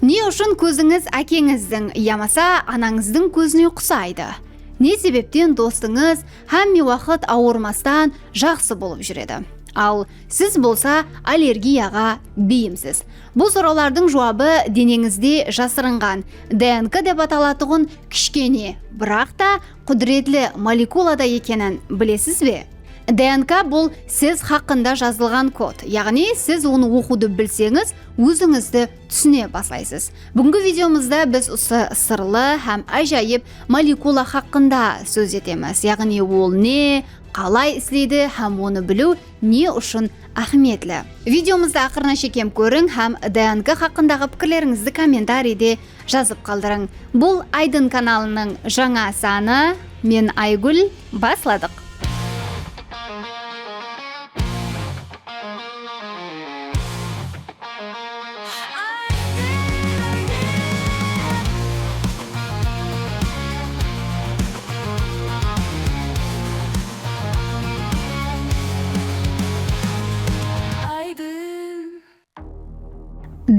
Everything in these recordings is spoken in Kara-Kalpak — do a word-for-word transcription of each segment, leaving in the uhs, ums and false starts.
Ne ushın kózińiz ákeńizdiń yamasa anańızdıń kózine qusaydı? Ne sebepten dostıńız hámme waqıt awırmastan jaqsı bolıp júredi? Al, siz bolsa allergiyaǵa beyimsiz. Bul sorawlardıń juwabı deneńizde jasırınǵan D N K dep atalatuǵın kishkene, biraq ta qúdiretli molekulada ekenin bilesiz be? D N K bul siz haqqında jazılǵan kod, yaǵnıy siz onı oqıwdı bilseńiz, ózińizdi túsine baslaysız. Búgingi videomızda biz usı sırlı hám ájayıp molekula haqqında sóz etemiz, yaǵnıy ol ne, qalay isleydi hám onı biliw ne ushın áhmiyetli? Videomızdı aqırına shekem kóriń hám D N K haqqındaǵı pikirlerińizdi kommentariyde jazıp qaldırıń. Bul Aydın kanalınıń jańa sanı. Men Aygúl. Basladıq.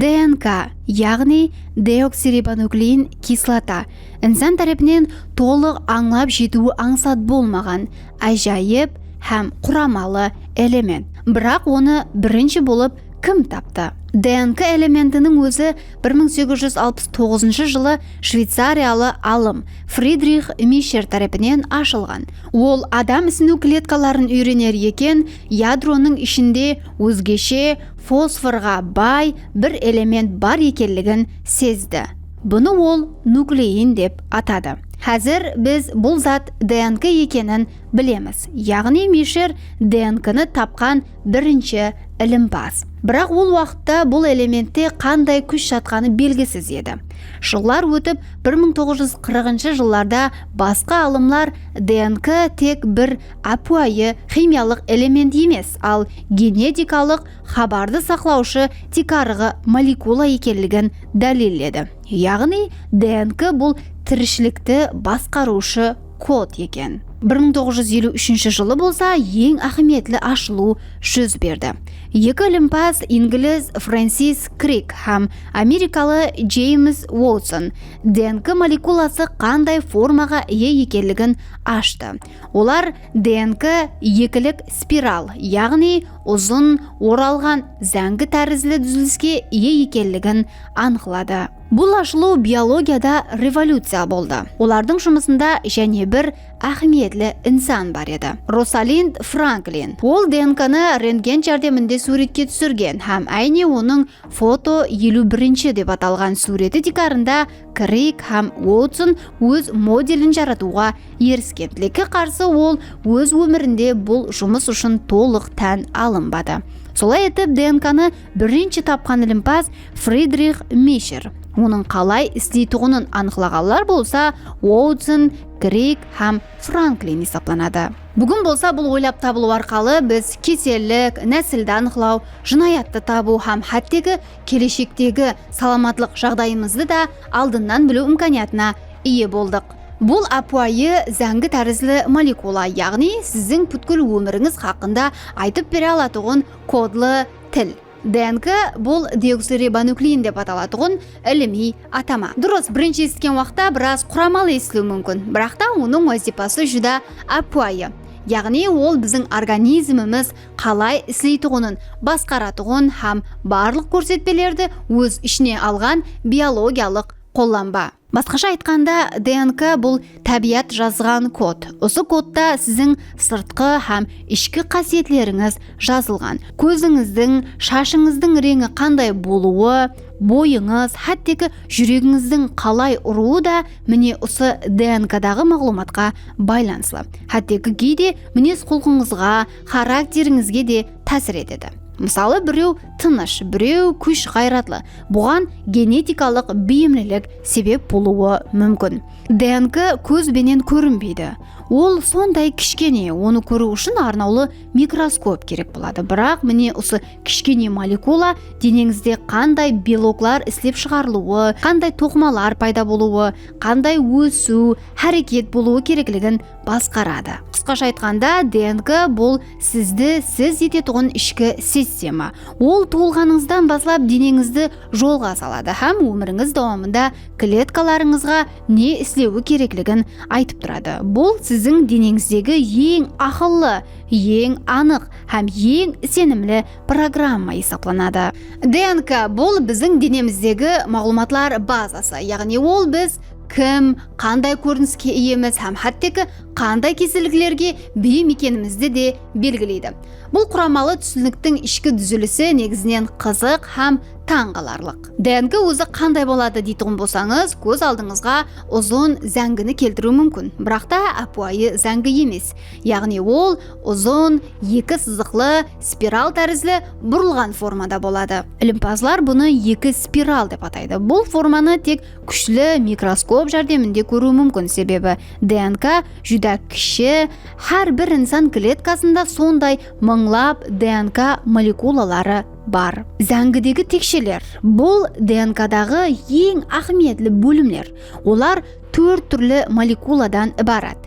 D N K, yaǵnıy deoksiribonuklein kislota, insan tárepinen tolıq ańlap jetiwi ańsat bolmaǵan, ájayıp hám quramalı element. Biraq onı birinshi bolıp kim taptı? D N K elementiniń ózi bir mıń segiz júz alpıs toǵızınshı jılı shveycariyalı alım Fridrix Misher tárepinen ashılǵan. Ol adam isiniw kletkaların úyrener eken, yadronıń ishinde ózgeshe fosforǵa bay bir element bar ekenligin sezdi. Bunı ol nuklein dep atadı. Házir biz bul zat D N K ekenin bilemiz. Yaǵnıy Misher D N K-nı tapqan birinshi ilimpaz. Biraq ol waqıtta bul elementte qanday kúsh jatqanı belgisiz edi. Jıllar ótip, bir mıń toǵız júz qırqınshı jıllarda basqa alımlar D N K tek bir ápiwayı ximiyalıq element emes, al genetikalıq xabardı saqlawshı tiykarǵı molekula ekenligin dálilledi. Yaǵnıy D N K bul tirishilikti basqarıwshı kod eken. Bir mıń toǵız júz eliw úshinshi jılı bolsa eń áhmiyetli ashılıw júz berdi. Eki ilimpaz, ingliz Frensis Krik hám amerikalı Jeyms Uotson, D N K molekulası qanday formaǵa iye ekenligin ashtı. Olar D N K ekilik spiral, yaǵnıy uzın, oralǵan, záńgi tárizli dúziliske iye ekenligin anıqladı. Bul ashılıw biologiyada revolyuciya boldı. Olardıń jumısında jáne bir áhmiyetli insan bar edi. Rosalind Franklin. Ol D N K-nı rentgen járdeminde súwretke túsirgen hám áyne onıń foto eliw birinshi dep atalǵan súwreti tiykarında Krik hám Uotson óz modelin jaratıwǵa erisken. Tilekke qarsı, ol óz ómirinde bul jumıs ushın tolıq tán alınbadı. Solay etip, D N K-nı birinshi tapqan ilimpaz Fridrix Misher. Onıń qalay isleytuǵının anıqlaǵanlar bolsa Uotson, Krik hám Franklin esaplanadı. Búgin bolsa bul oylap tabılıw arqalı biz kesellik, násildi anıqlaw, jınayattı tabıw hám hátteki keleshektegi salamatlıq jaǵdayımızdı da aldınnan biliw imkaniyatına iye boldıq. Bul ápiwayı záńgi tárizli molekula, yaǵnıy siziń pútkil ómirińiz haqqında aytıp bere alatuǵın kodlı til. D N K bul deoksiribonuklein dep atalatuǵın ilimiy atama. Durıs, birinshi esitken waqıtta biraz quramalı esitiliwi múmkin, biraq ta onıń wazıypası júdá ápiwayı. Yaǵnıy ol biziń organizmimiz qalay isleytuǵının, basqaratuǵın hám barlıq kórsetpelerdi óz ishine alǵan biologiyalıq qollanba. Basqasha aytqanda, D N K bul tábiyat jazǵan kod. Usı kodta siziń sırtqı hám ishki qásiyetlerińiz jazılǵan. Kózińizdiń, shashıńızdıń reńi qanday bolıwı, boyıńız, hátteki júregińizdiń qalay urıwı da mine usı D N K-daǵı maǵlıwmatqa baylanıslı. Hátteki geyde minez-qulqıńızǵa, xarakterińizge de tásir etedi. Mısalı, birew tınısh, birew kúsh-ǵayratlı. Buǵan genetikalıq beyimlilik sebep bolıwı múmkin. D N K kóz benen kórinbeydi. Ol sonday kishkene, onı kóriw ushın arnawlı mikroskop kerek boladı. Biraq mine usı kishkene molekula deneńizde qanday beloklar islep shıǵarılıwı, qanday toqımalar payda bolıwı, qanday ósiw, háreket bolıwı kerekligin basqaradı. Qısqasha aytqanda, D N K bul sizdi siz etetuǵın ishki sistema. Ol tuwılǵanıńızdan baslap deneńizdi jolǵa saladı hám ómirińiz dawamında kletkalarıńızǵa ne islewi kerekligin aytıp turadı. Bul siziń deneńizdegi eń aqıllı, eń anıq hám eń isenimli programma esaplanadı. D N K, bul biziń denemizdegi maǵlıwmatlar bazası, yaǵnıy ol biz kim, qanday kóriniske iyemiz hám hátteki qanday keselliklerge beyim ekenimizdi de belgileydi. Bul quramalı túsiniktiń ishki dúzilisi negizinen qızıq hám tań qalarlıq. D N K ózi qanday boladı deytuǵın bolsańız, kóz aldıńızǵa uzın záńgini keltiriw múmkin, biraqta ápiwayı záńgi emes. Yaǵnıy ol uzın, eki sızıqlı, spiral tárizli burılǵan formada boladı. Ilimpazlar bunı eki spiral dep ataydı. Bul formanı tek kúshli mikroskop járdeminde kóriw múmkin, sebebi D N K júdá kishi, hár bir insan kletkasında sonday mıńlap D N K molekulaları bar. Záńgidegi teksheler, bul D N K-daǵı eń áhmiyetli bólimler. Olar tórt túrli molekuladan ibarat.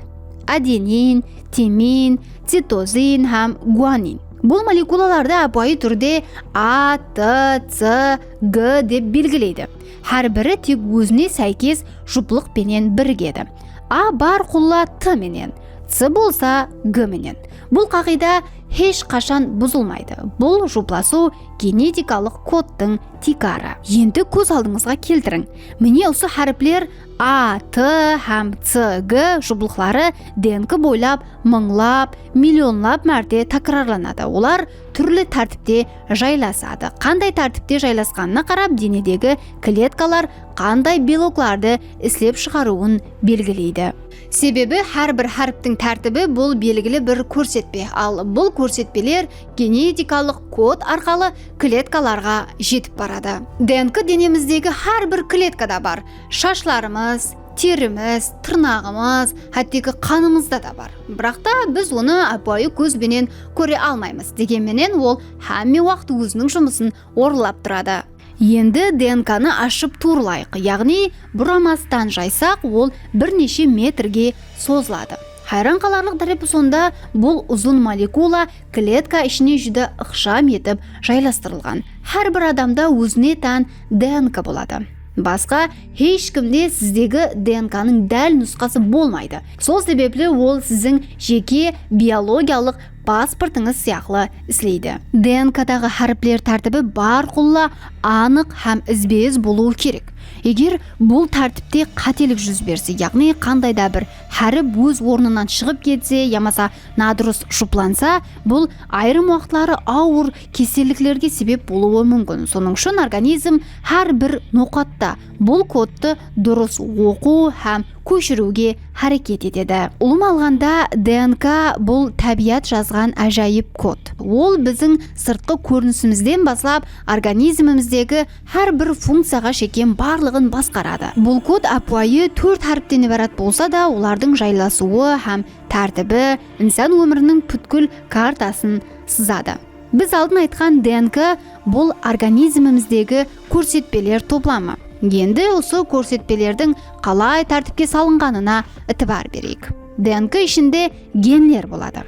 Adenin, timin, citozin hám guanin. Bul molekulalardı ápiwayı túrde A, T, C, G dep belgileydi. Hár biri tek ózine sáykes juplıq penen birigedi. A bar qulla T menen, C bolsa G menen. Bul qaǵıyda hesh qashan buzılmaydı. Bul juplasıw genetikalıq kodtıń tiykarı. Endi kóz aldıńızǵa keltiriń. Mine, usı háripler A, T hám C, G juplıqları D N K boylap mıńlap, millionlap márte tákirarlanadı. Olar túrli tártipte jaylasadı. Qanday tártipte jaylasqanına qarap, denedegi kletkalar qanday beloklardı islep shıǵarıwın belgileydi. Sebebi hár bir háriptiń tártibi bul belgili bir kórsetpe, al bul kórsetpeler genetikalıq kod arqalı kletkalarǵa jetip baradı. D N K denemizdegi hár bir kletkada bar. Shashlarımız, terimiz, tırnaǵımız, hátteki qanımızda da bar. Biraqta biz onı ápiwayı kóz benen kóre almaymız. Degen menen ol hámme waqıt óziniń jumısın orınlap turadı. Endi D N K-nı ashıp tuwrılayıq, yaǵnıy buramastan jaysaq, ol bir neshe metrge sozıladı. Hayran qalarlıq tárepi sonda, bul uzın molekula kletka ishine júdá ıqsham etip jaylastırılǵan. Hár bir adamda ózine tán D N K boladı. Basqa hesh kimde sizdegi D N K-nıń dál nusqası bolmaydı. Sol sebepli ol siziń jeke biologiyalıq pasportıńız sıyaqlı isleydi. D N K-daǵı háripler tártibi bárqulla anıq hám izbe-iz bolıwı kerek. Eger bul tártipte qátelik júz berse, yaǵnıy qanday da bir hárip óz ornınan shıǵıp ketse yamasa nadurıs juplansa, bul ayırım waqıtları awır keselliklerge sebep bolıwı múmkin. Sonıń ushın organizm hár bir noqatta bul kodtı durıs oqıw hám kóshiriwge háreket etedi. Ulıwma alǵanda, D N K bul tábiyat jazǵan ájayıp kod. Ol biziń sırtqı kórinisimizden baslap organizmimizdegi hár bir funkciyaǵa shekem barlıǵın basqaradı. Bul kod ápiwayı tórt háripten ibarat bolsa da, olardıń jaylasıwı hám tártibi insan ómiriniń pútkil kartasın sızadı. Biz aldın aytqan D N K bul organizmimizdegi kórsetpeler toplamı. Endi usı kórsetpelerdiń qalay tártipke salınǵanına itibar bereyik. D N K ishinde genler boladı.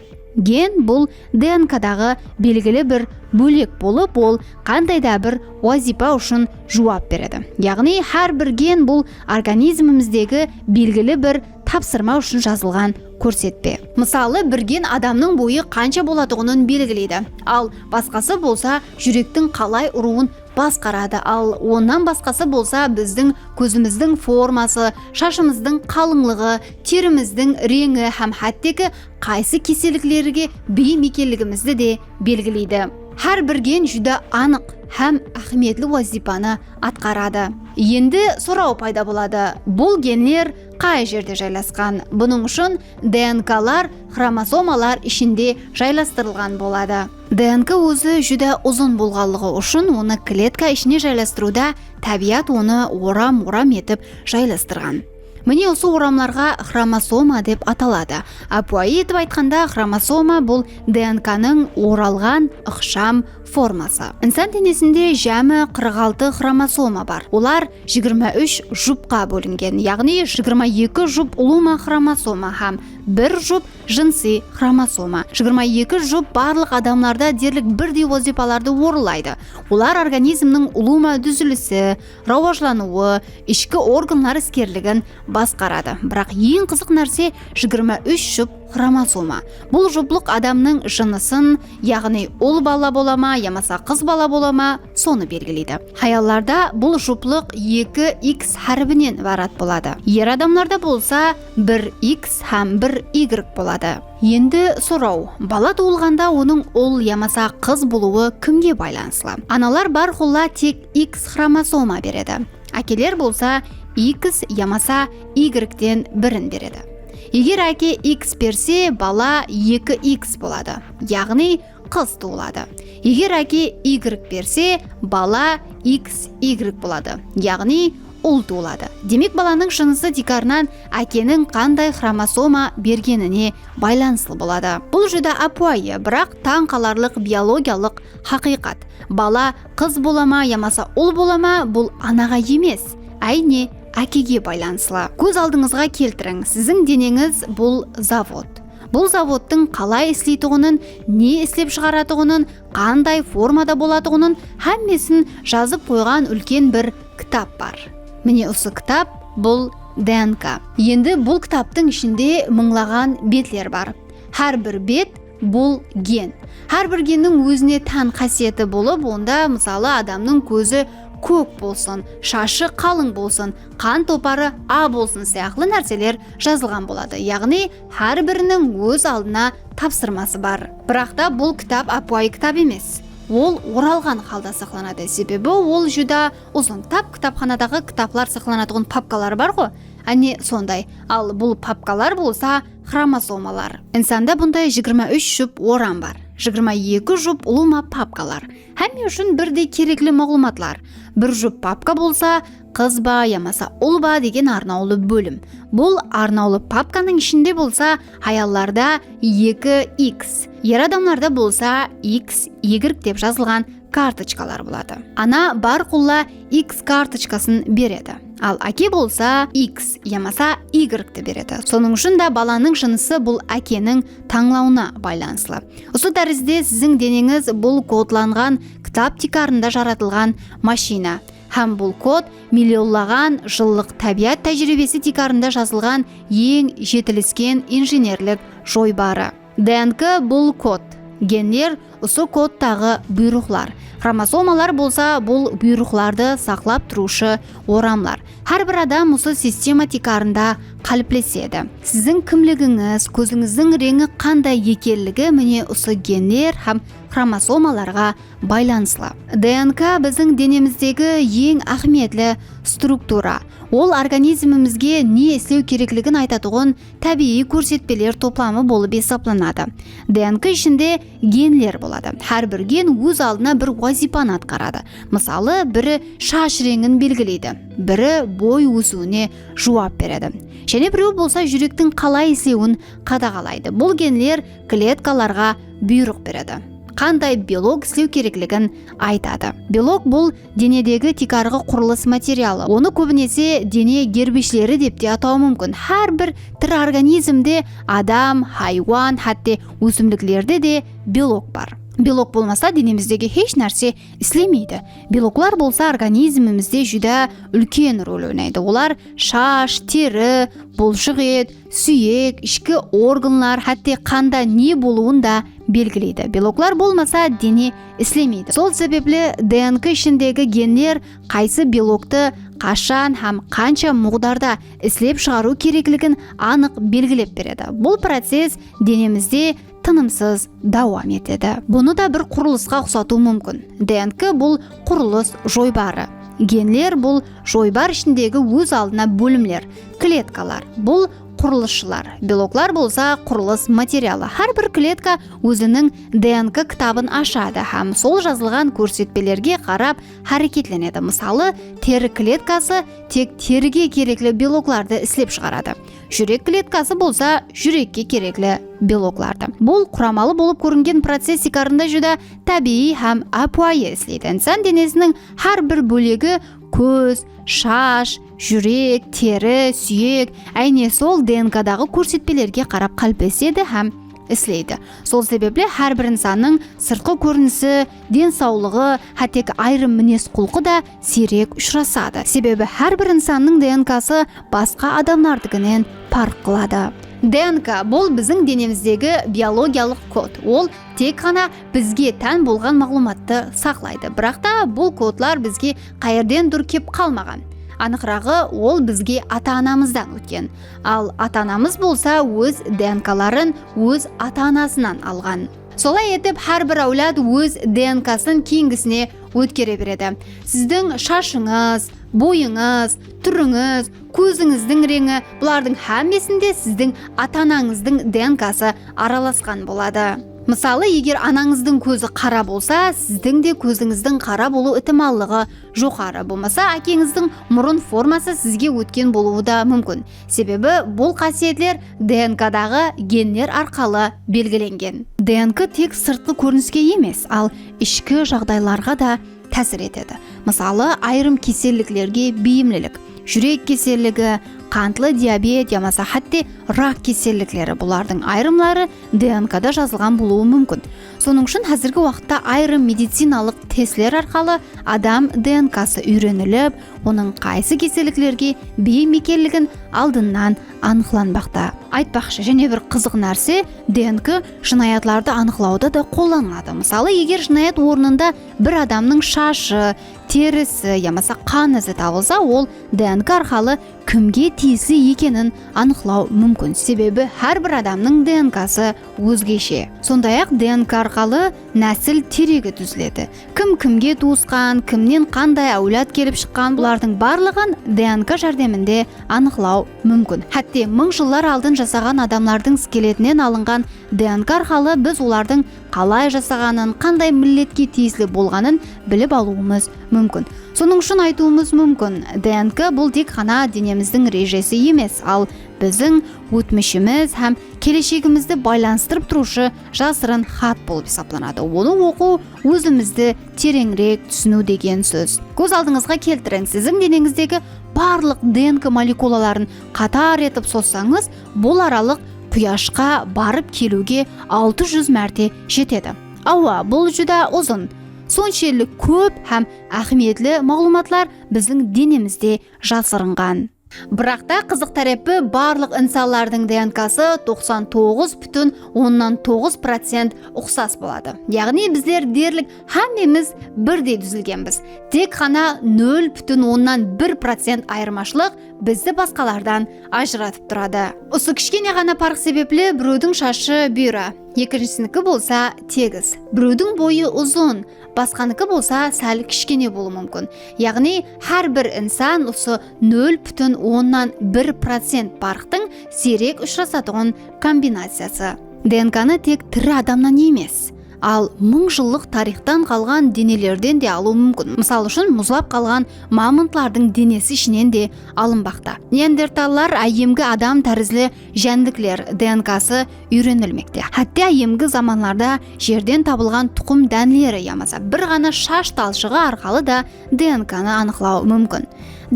Gen bul D N K-daǵı belgili bir bólek bolıp, ol qanday da bir wazıypa ushın juwap beredi. Yaǵnıy hár bir gen bul organizmimizdegi belgili bir tapsırma ushın jazılǵan kórsetpe. Mısalı, bir gen adamnıń boyı qansha bolatuǵının belgileydi, al basqası bolsa júrektiń qalay urıwın basqaradı, al onnan basqası bolsa bizdiń kózimizdiń forması, shashımızdıń qalıńlıǵı, terimizdiń reńi hám hátteki qaysı keselliklerge beyim ekenligimizdi de belgileydi. Hár bir gen júdá anıq hám áhmiyetli wazıypanı atqaradı. Endi soraw payda boladı, bul genler qay jerde jaylasqan? Bunıń ushın D N K-lar xromozomalar ishinde jaylastırılǵan boladı. D N K ózi júdá uzın bolǵanlıǵı ushın onı kletka ishine jaylastırıwda tábiyat onı oram-oram etip jaylastırǵan. Mine, usı oramlarǵa xromosoma dep ataladı. Ápiwayı etip aytqanda, xromosoma bul D N K-nıń oralǵan ıqsham forması. Insan denesinde jámi qırq altı xromosoma bar. Olar jigirma úsh jupqa bólingen, yaǵnıy jigirma eki jup ulıwma xromosoma hám bir jup jınısıy xromosoma. Jigirma eki jup barlıq adamlarda derlik birdey wazıypalardı orınlaydı. Olar organizmniń ulıwma dúzilisi, rawajlanıwı, ishki organlar iskerligin basqaradı. Biraq eń qızıq nárse jigirma úsh jup xromosoma. Bul juplıq adamnıń jınısın, yaǵnıy ul bala bola ma yamasa qız bala bola ma, sonı belgileydi. Hayallarda bul juplıq eki X háribinen ibarat boladı. Er adamlarda bolsa bir X hám bir Y boladı. Endi soraw, bala tuwılǵanda onıń ul yamasa qız bolıwı kimge baylanıslı? Analar bárqulla tek X xromosoma beredi. Ákeler bolsa X yamasa Y-ten birin beredi. Eger áke X berse, bala eki X boladı, yaǵnıy qız tuwıladı. Eger áke Y berse, bala X Y boladı, yaǵnıy ul tuwıladı. Demek, balanıń jınısı tiykarınan ákeniń qanday xromosoma bergenine baylanıslı boladı. Bul júdá ápiwayı, biraq tań qalarlıq biologiyalıq haqıyqat. Bala qız bola ma yamasa ul bola ma, bul anaǵa emes, áyne ákege baylanıslı. Kóz aldıńızǵa keltiriń, siziń deneńiz bul zavod. Bul zavodtıń qalay isleytuǵının, ne islep shıǵaratuǵının, qanday formada bolatuǵının hámmesin jazıp qoyǵan úlken bir kitap bar. Mine, usı kitap, bul D N K. Endi bul kitaptıń ishinde mıńlaǵan betler bar. Hár bir bet bul gen. Hár bir genniń ózine tán qásiyeti bolıp, onda, mısalı, adamnıń kózi kók bolsın, shashı qalıń bolsın, qan toparı A bolsın sıyaqlı nárseler jazılǵan boladı. Yaǵnıy, hár biriniń óz aldına tapsırması bar. Biraq ta bul kitap ápiwayı kitap emes. Ol oralǵan halda saqlanadı, sebebi ol júdá uzın. Tap kitapxanadaǵı kitaplar saqlanatuǵın papkalar bar ǵo, áne, sonday. Al bul papkalar bolsa xromosomalar. Insanda bunday jigirma úsh jup oram bar. Jigirma eki jup ulıwma papkalar. Hámme ushın birdey kerekli maǵlıwmatlar. Bir jup papka bolsa, qız ba yamasa ul ba degen arnawlı bólim. Bul arnawlı papkanıń ishinde bolsa hayallarda eki X, er adamlarda bolsa X Y dep jazılǵan kartochkalar boladı. Ana bárqulla X kartochkasın beredi. Al áke bolsa X yamasa Y beredi. Sonıń ushın da balanıń jınısı bul ákeniń tańlawına baylanıslı. Usı tárizde siziń deneńiz bul kodlanǵan kitap tiykarında jaratılǵan mashina. Hám bul kod millionlaǵan jıllıq tábiyat tájiriybesi tiykarında jazılǵan eń jetilisken injenerlik joybarı. D N K bul kod, genler usı kodtaǵı buyrıqlar, xromosomalar bolsa bul buyrıqlardı saqlap turıwshı oramlar. Hár bir adam usı sistema tiykarında qáliplesedi. Siziń kimligińiz, kózińizdiń reńi qanday ekenligi, mine, usı genler hám xromosomalarǵa baylanıslı. D N K biziń denemizdegi eń áhmiyetli struktura. Ol organizmimizge ne islew kerekligin aytatuǵın tábiyiy kórsetpeler toplamı bolıp esaplanadı. D N K ishinde genler boladı. Hár bir gen óz aldına bir wazıypanı atqaradı. Mısalı, biri shash reńin belgileydi, biri boy ósiwine juwap beredi. Jáne birewi bolsa júrektiń qalay islewin qadaǵalaydı. Bul genler kletkalarǵa buyrıq beredi, qanday belok islew kerekligin aytadı. Belok bul denedegi tiykarǵı qurılıs materialı. Onı kóbinese dene gerbishleri dep te atawı múmkin. Hár bir tiri organizmde, adam, haywan, hátte ósimliklerde de belok bar. Belok bolmasa, denemizdegi hesh nárse islemeydi. Beloklar bolsa organizmimizde júdá úlken rol oynaydı. Olar shash, teri, bulshıq et, súyek, ishki organlar, hátte qanda ne bolıwın da belgileydi. Beloklar bolmasa, dene islemeydi. Sol sebepli D N K ishindegi genler qaysı beloktı qashan hám qansha muǵdarda islep shıǵarıw kerekligin anıq belgilep beredi. Bul process denemizde tınımsız dawam etedi. Bunı da bir qurılısqa uqsatıw múmkin. D N K bul qurılıs joybarı. Genler bul joybar ishindegi óz aldına bólimler, kletkalar. Bul qurılısshılar, beloklar bolsa qurılıs materialı. Hár bir kletka óziniń D N K kitabın ashadı hám sol jazılǵan kórsetpelerge qarap háreketlenedi. Mısalı, teri kletkası tek terige kerekli beloklardı islep shıǵaradı. Júrek kletkası bolsa júrekke kerekli beloklardı. Bul quramalı bolıp kóringen process tiykarında júdá tábiyiy hám ápiwayı isleydi. Insan denesiniń hár bir bólegi, kóz, shash, júrek, teri, súyek, áyne sol D N K-daǵı kórsetpelerge qarap qáliplesedi hám isleydi. Sol sebepli hár bir insannıń sırtqı kórinisi, densawlıǵı, hátteki ayırım minez-qulqı da siyrek ushırasadı. Sebebi hár bir insannıń D N K-sı basqa adamlardikinen parq qıladı. D N K, bul biziń denemizdegi biologiyalıq kod. Ol tek ǵana bizge tán bolǵan maǵlıwmattı saqlaydı. Biraq ta bul kodlar bizge qayerdendur kep qalmaǵan. Anıqraǵı, ol bizge ata-anamızdan ótken. Al ata-anamız bolsa óz D N K-ların óz ata-anasınan alǵan. Solay etip, hár bir áwlad óz D N K-sın keyingisine ótkere beredi. Sizdiń shashıńız, boyıńız, túrińiz, kózińizdiń reńi, bulardıń hámmesinde sizdiń ata-anańızdıń D N K-sı aralasqan boladı. Mısalı, eger anańızdıń kózi qara bolsa, sizdiń de kózińizdiń qara bolıw itimallıǵı joqarı. Bolmasa, ákeńizdiń murın forması sizge ótken bolıwı da múmkin. Sebebi bul qásiyetler D N K-daǵı genler arqalı belgilengen. D N K tek sırtqı kóriniske emes, al ishki jaǵdaylarǵa da tásir etedi. Mısalı, ayırım keselliklerge beyimlilik, júrek keselligi, qantlı diabet yamasa hátte rak kesellikleri, bulardıń ayırımları D N K-da jazılǵan bolıwı múmkin. Sonıń ushın házirgi waqıtta ayırım medicinalıq testler arqalı adam D N K-sı úyrenilip, onıń qaysı keselliklerge beyim ekenligin aldınnan anıqlanbaqta. Aytpaqshı, jáne bir qızıq nárse, D N K jınayatlardı anıqlawda da qollanıladı. Mısalı, eger jınayat ornında bir adamnıń shashı, terisi yamasa qan izi tabılsa, ol D N K arqalı kimge tiyisli ekenin anıqlaw múmkin. Sebebi hár bir adamnıń D N K-sı ózgeshe. Sonday-aq, D N K arqalı násil teregi dúziledi. Kim kimge tuwısqan, kimnen qanday áwlad kelip shıqqan, bulardıń barlıǵın D N K járdeminde anıqlaw múmkin. Hátte mıń jıllar aldın jasaǵan adamlardıń skeletinen alınǵan D N K arqalı biz olardıń qalay jasaǵanın, qanday milletke tiyisli bolǵanın bilip alıwımız múmkin. Sonıń ushın aytıwımız múmkin, D N K bul tek ǵana denemizdiń rejesi emes, al biziń ótmishimiz hám keleshegimizdi baylanıstırıp turıwshı jasırın xat bolıp esaplanadı. Onı oqıw ózimizdi tereńirek túsiniw degen sóz. Kóz aldıńızǵa keltiriń, siziń deneńizdegi barlıq D N K molekulaların qatar etip sozsańız, bul aralıq Quyashqa barıp keliwge altı júz márte jetedi. Awa, bul júdá uzın. Sonshelli kóp hám áhmiyetli maǵlıwmatlar biziń denemizde jasırınǵan. Biraq ta qızıq tárepi, barlıq insanlardıń D N K-sı toqsan toǵız pútin onnan toǵız procent uqsas boladı. Yaǵnıy bizler derlik hámmemiz birdey dúzilgenbiz. Tek ǵana nol pútin onnan bir procent ayırmashılıq bizdi basqalardan ajıratıp turadı. Usı kishkene ǵana parıq sebepli birewdiń shashı buyra, ekinshisiniki bolsa tegis. Birewdiń boyı uzın, basqaniki bolsa sál kishkene bolıwı múmkin. Yaǵnıy hár bir insan usı nol pútin onnan bir procent parıqtıń siyrek ushırasatuǵın kombinaciyası. D N K-nı tek tiri adamnan emes, al mıń jıllıq tariyxtan qalǵan denelerden de alıw múmkin. Mısal ushın, muzlap qalǵan mamontlardıń denesi ishinen de alınbaqta. Neandertallar áyyemgi adam tárizli jánlikler D N K-sı úyrenilmekte. Hátte áyyemgi zamanlarda jerden tabılǵan tuqım dánleri yamasa bir ǵana shash talshıǵı arqalı da D N K-nı anıqlaw múmkin.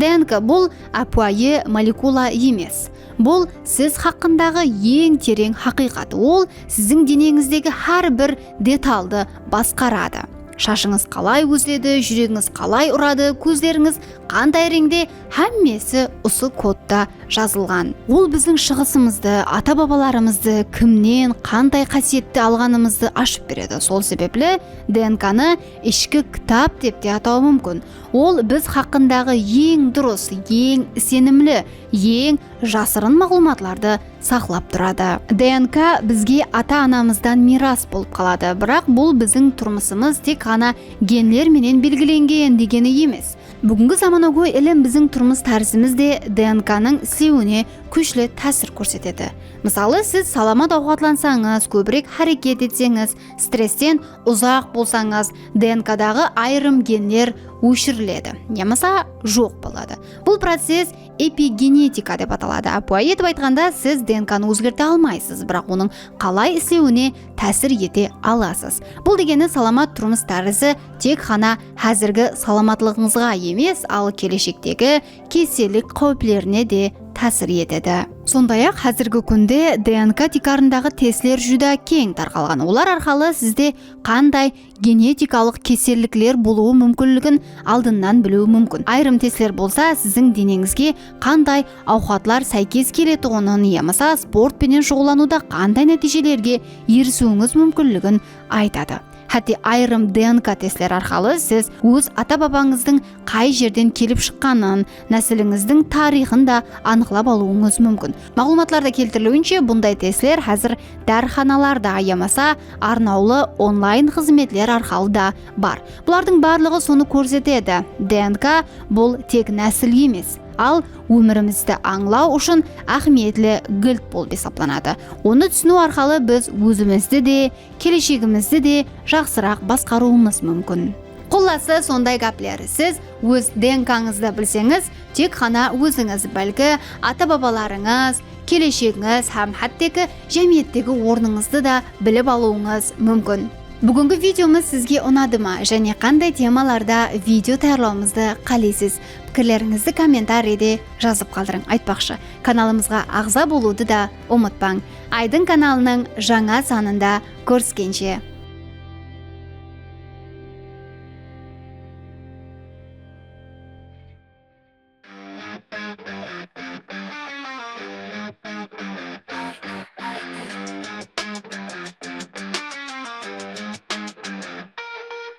D N K bul ápiwayı molekula emes. Bul siz haqqındaǵı eń tereń haqıyqat. Ol siziń deneńizdegi hár bir detaldı basqaradı. Shashıńız qalay ósedi, júregińiz qalay uradı, kózlerińiz qanday reńde, hámmesi usı kodta jazılǵan. Ol biziń shıǵısımızdı, ata-babalarımızdı, kimnen, qanday qásiyetti alǵanımızdı ashıp beredi. Sol sebepli D N K-nı ishki kitap dep te ataw múmkin. Ol biz haqqındaǵı eń durıs, eń isenimli, eń jasırın maǵlıwmatlardı saqlap turadı. D N K bizge ata-anamızdan miyras bolıp qaladı, biraq bul biziń turmısımız tek ǵana genler menen belgilengen degeni emes. Búgingi zamanagóy ilim biziń turmıs tárizimiz de D N K-nıń islewine kúshli tásir kórsetedi. Mısalı, siz salamat awqatlansańız, kóbirek háreket etseńiz, stressten uzaq bolsańız, D N K-daǵı ayırım genler óshiriledi yamasa joq boladı. Bul process epigenetika dep ataladı. Ápiwayı etip aytqanda, siz D N K-nı ózgerte almaysız, biraq onıń qalay islewine tásir ete alasız. Bul degeni salamat turmıs tárizi tek ǵana házirgi salamatlıǵıńızǵa emes, al keleshektegi kesellik qáwiplerine de tásir etedi. Sonday-aq, házirgi kúnde D N K tiykarındaǵı testler júdá keń tarqalǵan. Olar arqalı sizde qanday genetikalıq kesellikler bolıwı múmkinligin aldınnan biliw múmkin. Ayırım testler bolsa siziń deneńizge qanday awqatlar sáykes keletuǵının yamasa sport penen shuǵıllanıwda qanday nátiyjelerge erisiwińiz múmkinligin aytadı. Hátte ayırım D N K testler arqalı siz óz ata-babańızdıń qay jerden kelip shıqqanın, násilińizdiń tariyxın da anıqlap alıwıńız múmkin. Maǵlıwmatlarda keltiriliwinshe, bunday testler házir dárixanalarda yamasa arnawlı onlayn xızmetler arqalı da bar. Bulardıń barlıǵı sonı kórsetedi. D N K bul tek násil emes, al ómirimizdi ańlaw ushın áhmiyetli gilt bolıp esaplanadı. Onı túsiniw arqalı biz ózimizdi de, keleshegimizdi de jaqsıraq basqarıwımız múmkin. Qullası, sonday gápler. Siz óz D N K-ńızdı bilseńiz, tek ǵana ózińiz, bálki ata-babalarıńız, keleshegińiz hám hátteki jámiyettegi ornıńızdı da bilip alıwıńız múmkin. Búgingi videomız sizge unadı ma? Jáne qanday temalarda video tayarlawımızdı qáleysiz? Pikirlerińizdi kommentariyde jazıp qaldırıń. Aytpaqshı, kanalımızǵa aǵza bolıwdı da umıtpań. Aydın kanalınıń jańa sanında kóriskenshe!